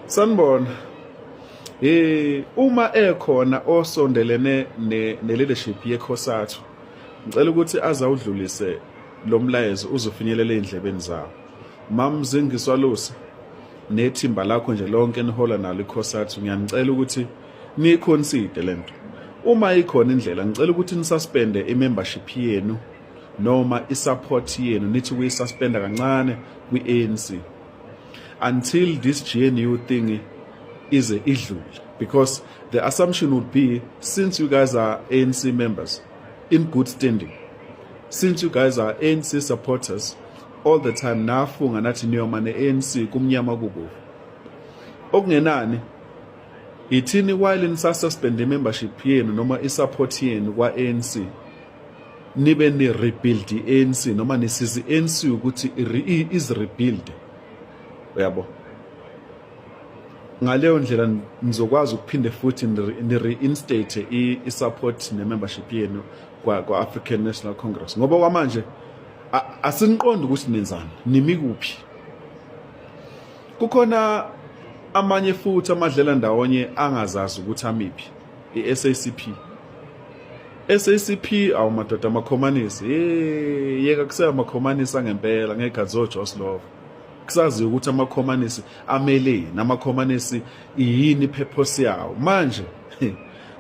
Sanibona. Uma ekhona osondelene ne leadership yeCosatu, ngicela ukuthi azawudlulise lo mlayezo uzofinyelela ey'ndlebeni zawo. Mam Zingiswa Losi nethimba lakho nje lonke enihola nalo iCosatu, ngiyanicela ukuthi niyiconsider lento. Uma ikhona indlela, ngicela ukuthi nisuspende i-membership yenu noma i-support yenu, nithi ukuyisuspenda kancane kwi-ANC until this GNU thing ize idlule, because the assumption would be, since you guys are ANC members in good standing, since you guys are ANC supporters all the time, nafunga nathi niyoma ne-ANC kumnyama kubovu, okungenani ithini while nisasuspend i-membership yenu noma i-support yenu kwa-ANC, nibe ni-rebuild i-ANC noma nisiza i-ANC ukuthi is-rebuild, uyabo. Ngaleyo ndlela nizokwazi ukuphinde futhi ni-reinstate i-support ne-membership yenu kwa-African National Congress, ngoba kwamanje asiniqondi ukuthi nenzani, nimi kuphi. Kukhona amanye futhi amadlela ndawonye angazazi ukuthi amiphi, i-SACP. SACP, awu madoda, amakhomanisi, hey, yeka kuseka amakhomanisi angempela ngekhathi zoJoe Slovo, kusaziwa ukuthi amakhomanisi ameleni, amakhomanisi yini purpose yawo. Manje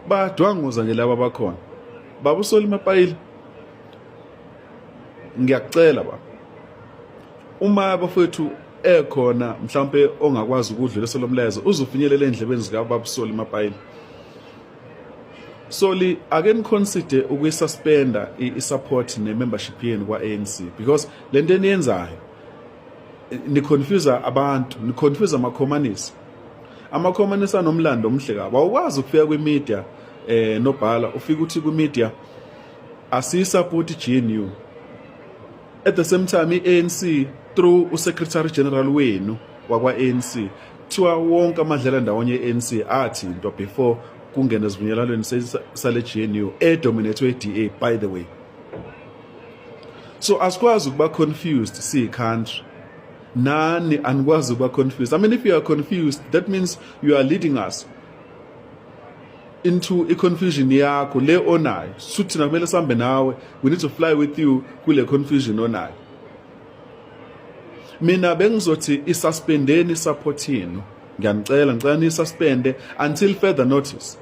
badwanguza nje laba bakhona. Baba uSoli Mapayile, ngiyakucela baba, uma bafowethu ekhona mhlawumbe ongakwazi ukudlulisa lo mlayezo uzofinyelela endlebeni zikababa uSoli Mapayile. Soli, ake niconsider ukuyisuspenda i-support ne-membership yenu kwa-ANC, because lento eniyenzayo niconfuse abantu, niconfuse amakhomanisi. Amakhomanisi anomlando omhle kabi. Awukwazi ukufika kwi-media, nobhala ufika uthi kwi-media asiyisupport GNU, at the same time i-ANC through usecretary general wenu wakwa-ANC kuthiwa wonke amadlela ndawonye e-ANC athintwa before kungena esivunyelwaneni sale GNU edominatwe i-DA, by the way. So asikwazi ukuba confused siyi-country, nani anikwazi ukuba confused. I mean, if you are confused, that means you are leading us into i-confusion yakho le onayo. So thina kumele sihambe nawe, we need to fly with you kule confusion onayo. Mina bengizothi isuspendeni support yenu, ngiyanicela, ngicela niyisuspende until further notice,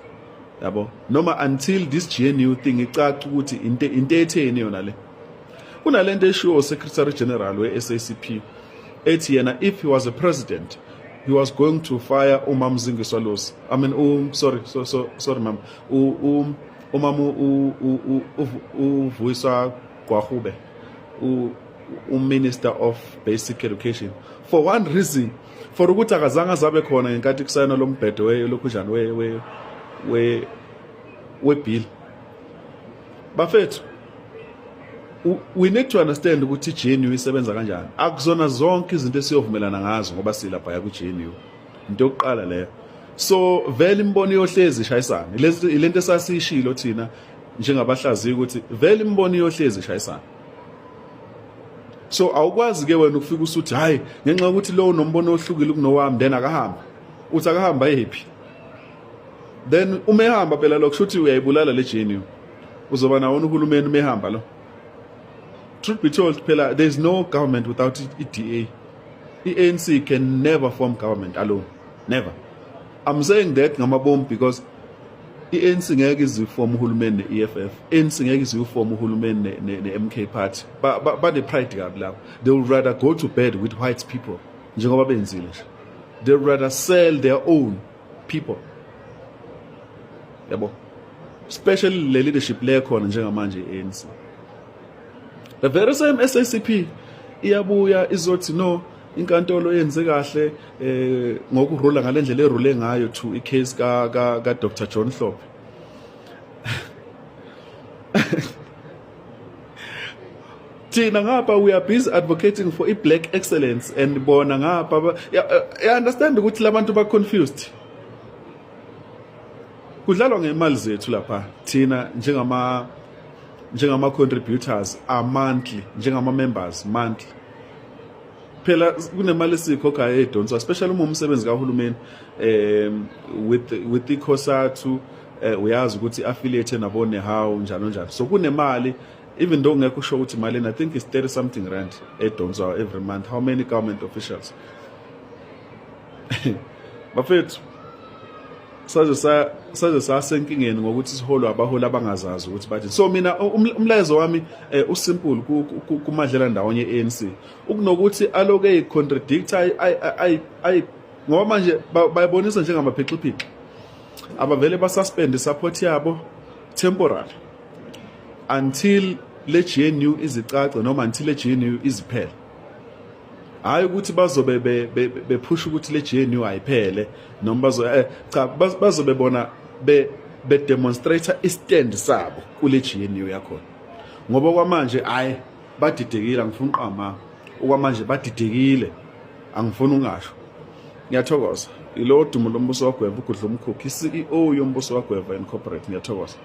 yabo, noma until this GNU thing icace ukuthi into etheni yona le. Kunalento eshiwo secretary general we-SACP ethi yena if he was a president, he was going to fire umam Zingiswa Losi, I mean, sorry, so sorry mam, umam uVuyiswa Gwarube, uminister of basic education, for one reason, for ukuthi akazange azabe khona ngenkathi kusayina lo mbhedo we lokhujana we bill. Bafethu, we need to understand ukuthi i-GNU isebenza kanjani. Akuzona zonke izinto esiyovumelana ngazo ngoba silapha ku-GNU, into yokuqala leyo. So vele imbono iyohlezi ishayisana. Lezi ilento esasishilo thina njengabahlaziyi ukuthi vele imbono iyohlezi ishayisana. So awukwazi ke wena ukufika usuthi hayi, ngenxa yokuthi lo unombono ohlukile kunowami, then akahamba. Uthi akahamba yephi? Then uma ehamba phela lokho kusho ukuthi uyayibulala le GNU, uzoba nawo uhulumeni uma ehamba lo. Truth be told phela, there is no government without i-DA. I-ANC can never form government alone, never. I'm saying that ngamabomu because i-ANC ngeke iziform uhulumeni ne-EFF, ANC ngeke iziform uhulumeni ne-MK Party. Bane pride kabi lapho. They would rather go to bed with white people njengoba benzile nje. They would rather sell their own people, yabo, especially le leadership le khona njengamanje i-ANC. The very same SACP iyabuya izothi no, inkantolo yenze kahle ngokurula ngalendlela erule ngayo to icase ka Dr John Hlophe. Thina ngapha we are busy advocating for i-black excellence and bona ngapha ya understand ukuthi labantu ba confused. Kudlalwa ngemali zethu lapha thina njengama contributors a monthly, njengama members monthly. Phela kunemali esiyikhokhayo edonswa, especially uma umsebenzi kahulumeni with iCosatu, uyazi ukuthi affiliate nabo NEHAWU, njalo njalo. So kunemali, even though ngekho usho ukuthi malini, I think it's 30 something rand edonswa every month. How many government officials, bafethu? Saze sasenkingeni ngokuthi siholwa abaholi abangazazi ukuthi bathi. So mina umlayezo wami usimple kumadlela ndawonye ANC, ukunokuthi aloke eyicontradicta ay ngoba manje bayibonisa njengamaphixiphixi, abavele basuspend support yabo temporary until le GNU izicace noma until le GNU iziphele. Hayi ukuthi bazobe bephusha ukuthi le GNU ayiphele noma bazo cha, bazobe bona be demonstrate istand sabo kule GNU yakhona, ngoba kwamanje hayi, badidekile. Angifuni uqama, okwamanje badidekile, angifuni ungasho. Ngiyathokoza. Ilo dumo lombuso wagweva ugudla umkhukhu, i-CEO yombuso wagweva Incorporate. Ngiyathokoza.